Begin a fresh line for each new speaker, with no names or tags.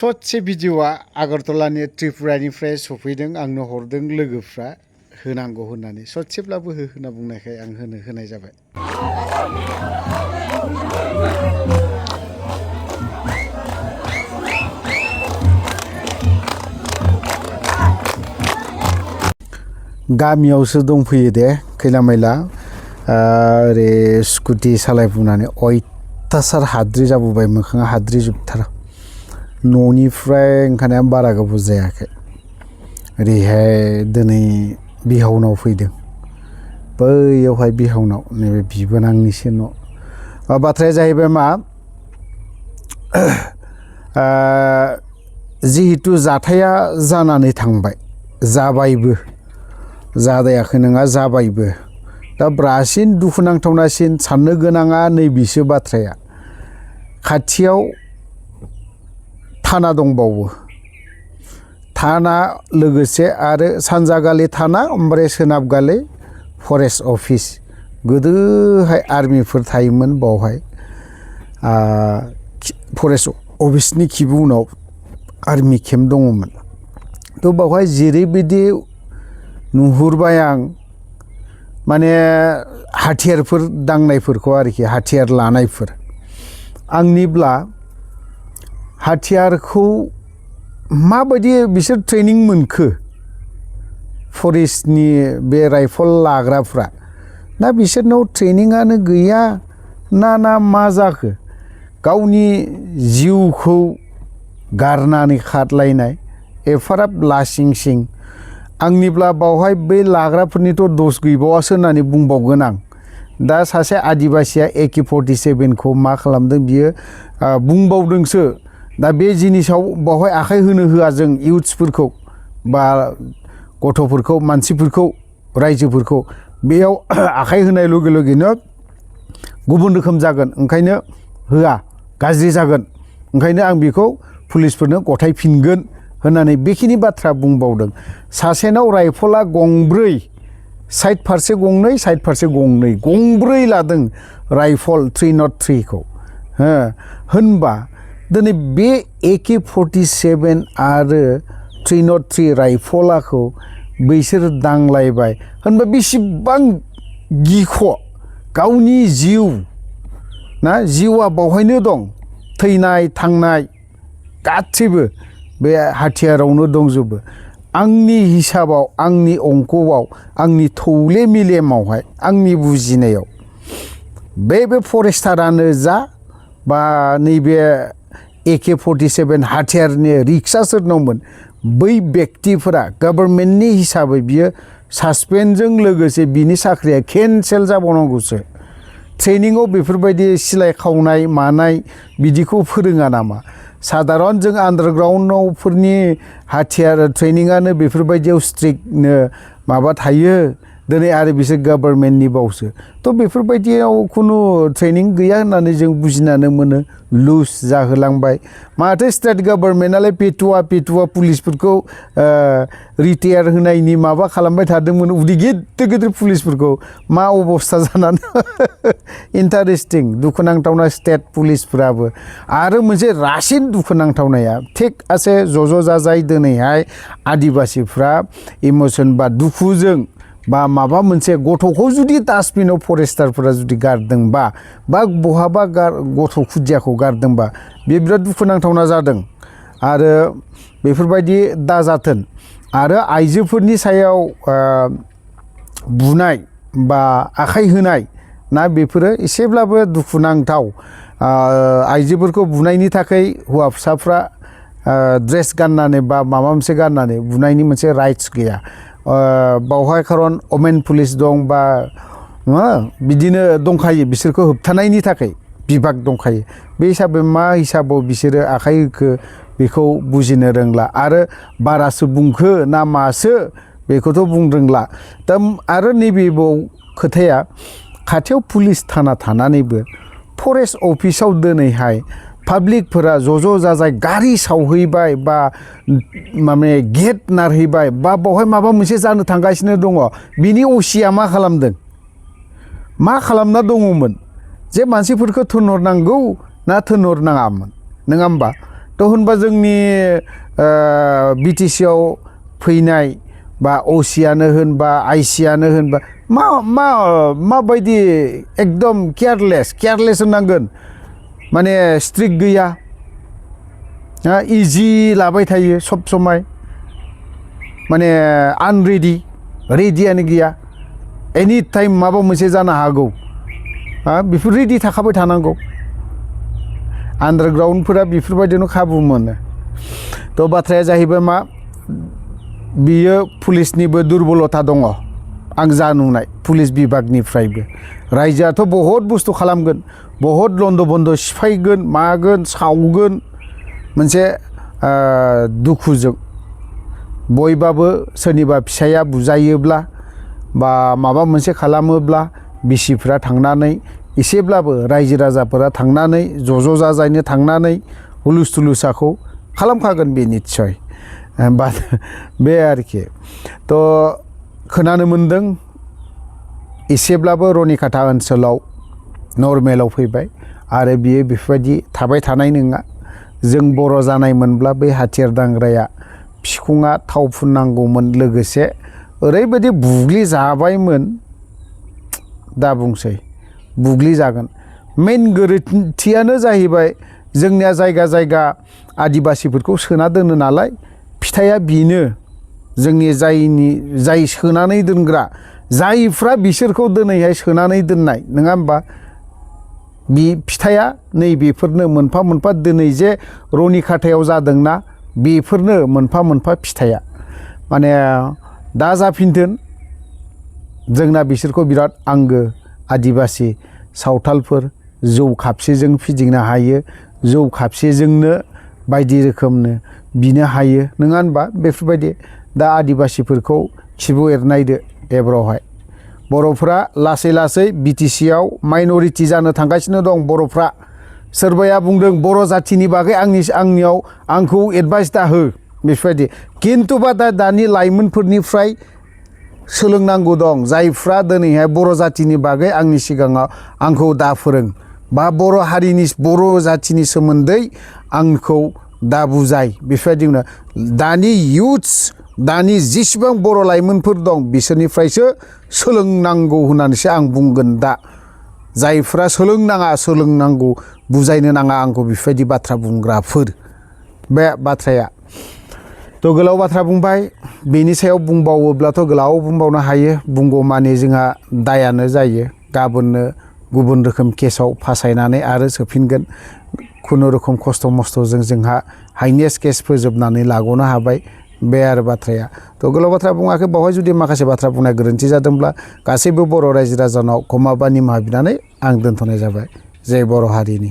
ससे भिडिअआ आगरतलानि त्रिपुरानिफ्राय सफैदों आंनो हरदों लोगोफ्रा होनांगौ होननानै ससेब्लाबो हो होनना बुंनायखाय आं होनाय जाबाय। गामियावसो दंफैयो दे खैला मैला ओरै स्कुटि सालायबोनानै अयथासार हाद्रि जाबोबाय मोखाङा हाद्रि जोबथार न'निफ्राय ओंखारनाया बारा गोबाव जायाखै ओरैहाय दिनै बिहावनाव फैदों बैयावहाय बिहावनाव नैबे बिबोनांनिसो न' बाथ्राया जाहैबाय मा जिहेतु जाथाया जानानै थांबाय जाबायबो जादायाखै नङा जाबायबो दा ब्रासिन दुखुनांथावनासिन साननो गोनाङा नैबेसो बाथ्राया खाथियाव थाना दंबावो थाना लोगोसे आरो सानजागालि थाना ओमफ्राय सोनाबगालि फरेस्ट अफिस गोदोहाय आर्मिफोर थायोमोन बावहाय फरेस्ट अफिसनि खिबु उनाव आर्मि केम्प दङमोन थ' बावहाय जेरैबायदि नुहुरबाय आं माने हाथियारफोर दांनायफोरखौ आरोखि हाथियार लानायफोर आंनिब्ला हाथियारखौ माबायदि बिसोर ट्रेनिं मोनखो फरेस्टनि बे राइफल लाग्राफ्रा ना बिसोरनाव ट्रेनिंआनो गैया ना मा जाखो गावनि जिउखौ गारनानै खारलायनाय एफाराब लासिं सिं आंनिब्ला बावहाय बै लाग्राफोरनिथ' दस गैबावासो होननानै बुंबावगोन आं दा सासे आदिबासिया AK-47 खौ मा खालामदों बियो बुंबावदोंसो दा बे जिनिसाव बावहाय आखाइ होनो होआ जों इउथ्सफोरखौ बा गथ'फोरखौ मानसिफोरखौ रायजोफोरखौ बेयाव आखाइ होनाय लगे लगेनो गुबुन रोखोम जागोन ओंखायनो होआ गाज्रि जागोन ओंखायनो आं बेखौ पुलिसफोरनो गथायफिनगोन होननानै बेखिनि बाथ्रा बुंबावदों सासेनाव राइफला गंब्रै साइड फारसे गंनै साइड फारसे गंब्रै लादों राइफल 303 खौ होनबा दिनै बे AK-47 आरो 303 राइफलाखौ बैसोर दांलायबाय होनबा बेसेबां गिख' गावनि जिउ ना जिउआ बावहायनो दं थैनाय थांनाय गासैबो बे हाथियारावनो दंजोबो आंनि हिसाबाव आंनि अंकआव आंनि थौले मेलेमावहाय आंनि बुजिनायाव बे फरेस्टारानो जा बा नैबे AK-47 हाथियारनि रिक्सा सोरनावमोन बै बेक्तिफोरा गभर्नमेन्टनि हिसाबै बियो सासपेन्डजों लोगोसे बिनि साख्रिया केन्सेल जाबावनांगौसो ट्रेनिङाव बेफोरबायदि सिलाय खावनाय मानाय बिदिखौ फोरोङा नामा साधारन जों आन्डारग्राउन्डफोरनि हाथियार ट्रेनिङानो बेफोरबायदियाव स्ट्रिक्टनो माबा थायो दिनै आरो बिसोर गभर्नमेन्टनि बावसो थ' बेफोरबायदियाव खुनु ट्रेनिं गैया होननानै जों बुजिनानै मोनो लुज जाहोलांबाय माथो स्टेट गभर्नमेन्टआलाय पेटुवा पुलिसफोरखौ रिटायार होनायनि माबा खालामबाय थादोंमोन उदै गिदिर पुलिसफोरखौ मा अबस्था जानानै इन्टारेस्टिं दुखुनांथावना स्टेट पुलिसफोराबो आरो मोनसे रासिन दुखुनांथावनाया थिग आसे ज' जाजाय दिनैहाय आदिबासिफ्रा इमोसन बा दुखुजों बा माबा मोनसे गथ'खौ जुदि डास्टबिनाव फरेस्टारफोरा जुदि गारदोंबा बा बहाबा गथ' खुदियाखौ गारदोंबा बे बिराद दुखुनांथावना जादों आरो बेफोरबायदि दाजाथों आरो आइजोफोरनि सायाव बुनाय बा आखाइ होनाय ना बेफोरो एसेब्लाबो दुखुनांथाव आइजोफोरखौ बुनायनि थाखाय हौवासाफ्रा ड्रेस गाननानै बा माबा मोनसे गाननानै बुनायनि मोनसे राइट्स गैया बावहाय खारन अमेन पुलिस दं बा बिदिनो दंखायो बिसोरखौ होबथानायनि थाखाय बिभाग दंखायो बे हिसाबै मा हिसाबाव बिसोरो आखाइ होखो बेखौ बुजिनो रोंला आरो बारासो बुंखो ना मासो बेखौथ' बुंरोंला दा आरो नैबेबाव खोथाया खाथियाव पुलिस थाना थानानैबो फरेस्ट अफिसाव दिनैहाय पाब्लिकफोरा ज' जाजाय गारि सावहैबाय बा माने गेट नारहैबाय बा बावहाय माबा मोनसे जानो थांगासिनो दङ बिनि असिया मा खालामदों मा खालामना दङमोन जे मानसिफोरखौ थिनहरनांगौ ना थिनहरनाङामोन नङा होमबा तो होनबा जोंनि बिटिसि आव फैनाय बा असियानो होनबा आइसियानो होनबा माबायदि एकदम केयारलेस होननांगोन माने स्ट्रिक्ट गैया इजि लाबाय थायो सब समय माने रेडियानो गैया एनि टाइम माबा मोनसे जानो हागौ बेफोर रेडि थाखाबाय थानांगौ आन्डारग्राउन्डफोरा बेफोरबायदिनो खाबु मोनो तो बाथ्राया जाहैबाय मा बियो पुलिसनिबो दुरबलता दङ आं जा नुनाय पुलिस बिभागनिफ्रायबो रायजोआथ' बहुत बुस्थु खालामगोन बहुत लन्द' बन्द' सिफायगोन मागोन सावगोन मोनसे दुखुजों बयबाबो सोरनिबा फिसाया बुजायोब्ला बा माबा मोनसे खालामोब्ला बिसिफ्रा थांनानै एसेब्लाबो रायजो राजाफोरा थांनानै ज' जाजायनो थांनानै हुलुस थुलुसाखौ खालामखागोन बे निस्सय बे आरोखि तो खोनानो मोन्दों एसेब्लाबो रनिखाथा ओनसोलाव नर्मेलाव फैबाय आरो बियो बेफोरबायदि थाबाय थानाय नङा जों बर' जानायमोनब्ला बै हाथियार दांग्राया फिखुङा थाव फुननांगौमोन लोगोसे ओरैबायदि बुग्लि जाबायमोन दा बुंसै बुग्लि जागोन मेन गोरोन्थियानो जाहैबाय जोंनिया जायगा जायगा आदिबासिफोरखौ सोना दोनो नालाय फिथाइया बेनो जोंनि जाय सोनानै दोनग्रा जायफ्रा बिसोरखौ दिनैहाय सोनानै दोननाय नङा होमबा बे फिथाइया नैबेफोरनो मोनफा मोनफा दिनै जे रनिखाथायाव जादोंना बेफोरनो मोनफा मोनफा फिथाइया माने दा जाफिनथों जोंना बिसोरखौ बिराद आंगो आदिबासि सावथालफोर जौ खापसेजों फिदिंनो हायो जौ खापसेजोंनो बायदि रोखोमनो बिनो हायो नङा होनबा बेफोरबायदि दा आदिबासिफोरखौ खिबु एरनायदो एब्रावहाय बर'फ्रा लासै लासै बिटिसिआव माइनरिटि जानो थांगासिनो दं बर'फ्रा सोरबाया बुंदों बर' जाथिनि बागै आंनियाव आंखौ एडभाइस दा हो बेफोरबायदि खिन्थुबा दानि लाइमोनफोरनिफ्राय सोलोंनांगौ दं जायफ्रा दिनैहाय बर' जाथिनि बागै आंनि सिगाङाव आंखौ दा फोरों बा बर' हारिनि बर' जाथिनि सोमोन्दै आंखौ दा बुजाय बेफोरबायदि दानि इयुथ्स दानि जेसेबां बर' लाइमोनफोर दं बिसोरनिफ्रायसो सोलोंनांगौ होननानैसो आं बुंगोन दा जायफ्रा सोलोंनांगौ बुजायनो नाङा आंखौ बेफोरबायदि बाथ्रा बुंग्राफोर बे बाथ्राया तो गोलाव बाथ्रा बुंबाय बेनि सायाव बुंबावोब्लाथ' गोलाव बुंबावनो हायो बुंगौमानि जोंहा दायानो जायो गाबोननो गुबुन रोखोम केसाव फासायनानै आरो सोफिनगोन खुनुरुखुम खस्थ' मस्थ'जों जोंहा हाइनेस्ट केस फोजोबनानै लाग'नो हाबाय बे आरो बाथ्राया तो गोलाव बाथ्रा बुङाखै बावहाय जुदि माखासे बाथ्रा बुंनाय गोरोन्थि जादोंब्ला गासैबो बर' रायजो राजानाव क्षमा बा निमाहा बिनानै आं दोनथ'नाय जाबाय जय बर' हारिनि